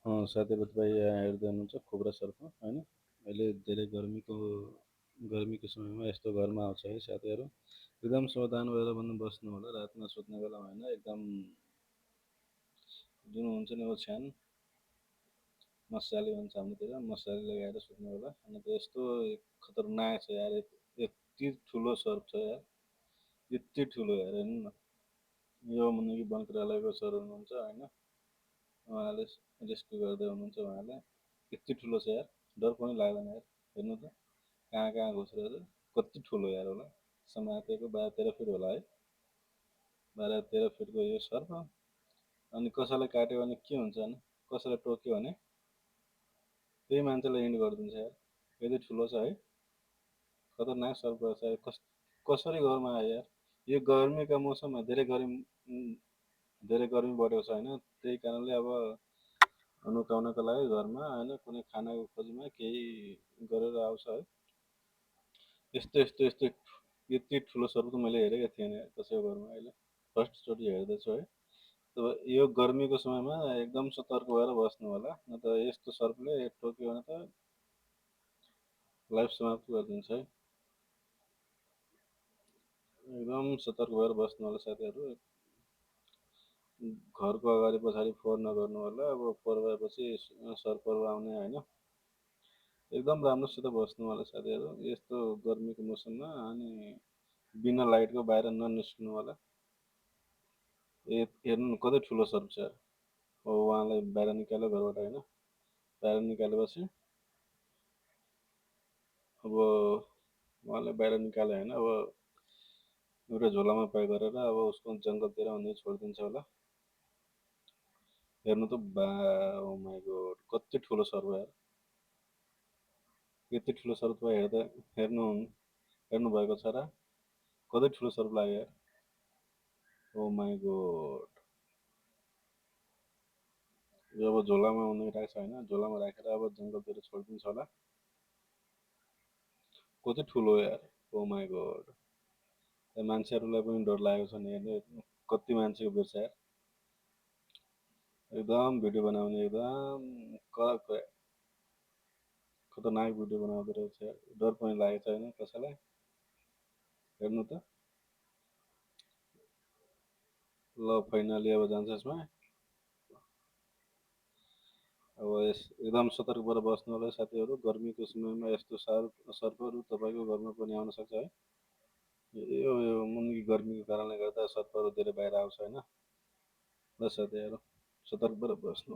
साथीहरू तपाईँ यहाँ हेर्दै हुनुहुन्छ कोब्रा सर्फ होइन। अहिले धेरै गर्मीको समयमा यस्तो घरमा आउँछ है साथीहरू। एकदम सावधान भएर पनि बस्नु होला, रातमा सुत्ने बेलामा होइन। एकदम जुन हुन्छ नि ओछ्यान मसाले भन्छ हाम्रोतिर, मसाले लगाएर सुत्नु होला। अनि त यस्तो खतरनाक छ यार, यति ठुलो सर्फ छ यार, यति ठुलो यार, हेर्नु न। यो मुनि वनकरालयको सर हुनुहुन्छ होइन, उहाँले रेस्क्यु गर्दै हुनुहुन्छ। उहाँले यति ठुलो छ यार, डर पनि लाग्दैन यार। हेर्नु त कहाँ कहाँ घुसेर कति ठुलो यार होला, समातेको 12-13 फिट होला है, 12-13 फिटको यो सर्फ। अनि कसैलाई काट्यो भने के हुन्छ भने, कसैलाई टोक्यो भने त्यही मान्छेलाई इन्ड गरिदिन्छ यार, यति ठुलो छ है। खतरनाक सर्फ रहेछ। कसरी घरमा आयो यार, यो गर्मीका मौसममा धेरै गर्मी बढेको छ होइन। त्यही कारणले अब नुकाउनको लागि घरमा होइन, कुनै खानाको खोजीमा केही गरेर आउँछ है। यस्तो यस्तो यस्तो यति ठुलो सर्फ त मैले हेरेको थिएन यार कसैको घरमा, अहिले फर्स्टचोटि हेर्दैछु है। अब यो गर्मीको समयमा एकदम सतर्क भएर बस्नु होला, न त यस्तो सर्फले टोक्यो भने त लाइफ समाप्त गरिदिन्छ है। एकदम सतर्क भएर बस्नु होला साथीहरू। घरको अगाडि पछाडि फोहोर नगर्नु होला, अब फोहोर भएपछि सर्पहरू आउने होइन। एकदम राम्रोसित बस्नु होला साथीहरू यस्तो गर्मीको मौसममा। अनि बिना लाइटको बाहिर ननिस्कनु होला। हेर्नु न कति ठुलो सर्प छ। अब उहाँलाई बाहिर निकाल्यो घरबाट होइन, बाहिर निकालेपछि अब उहाँलाई बाहिर निकाल्यो होइन, अब एउटा झोलामा प्याक गरेर अब उसको जङ्गलतिर हुँदै छोडिदिन्छ होला। हेर्नु त बा, ओ माई गॉड, कति ठुलो सर्प यार, यति ठुलो सर्प हेर्नु भएको छ र? कति ठुलो सर्प लाग्यो यार, ओ माई गॉड। यो अब झोलामा हुने रहेछ होइन, झोलामा राखेर अब जङ्गलतिर छोडिदिन्छ होला। कति ठुलो यार, ओ माई गॉड। मान्छेहरूलाई पनि डर लागेको छ नि, हेर्नु कति मान्छेको भिड छ यार। एकदम भिडियो बनाउने एकदम खतरनाक भिडियो बनाउँदो रहेछ यार, डर पनि लागेको छैन कसैलाई। हेर्नु त, ल फाइनली अब जान्छ यसमा। अब एकदम सतर्क भएर बस्नु होला साथीहरू। गर्मीको समयमा यस्तो सर्पहरू तपाईँको घरमा पनि आउन सक्छ है। यो मुनि गर्मीको कारणले गर्दा सर्पहरू धेरै बाहिर आउँछ होइन। ल साथीहरू सतर्क भएर बस्नु।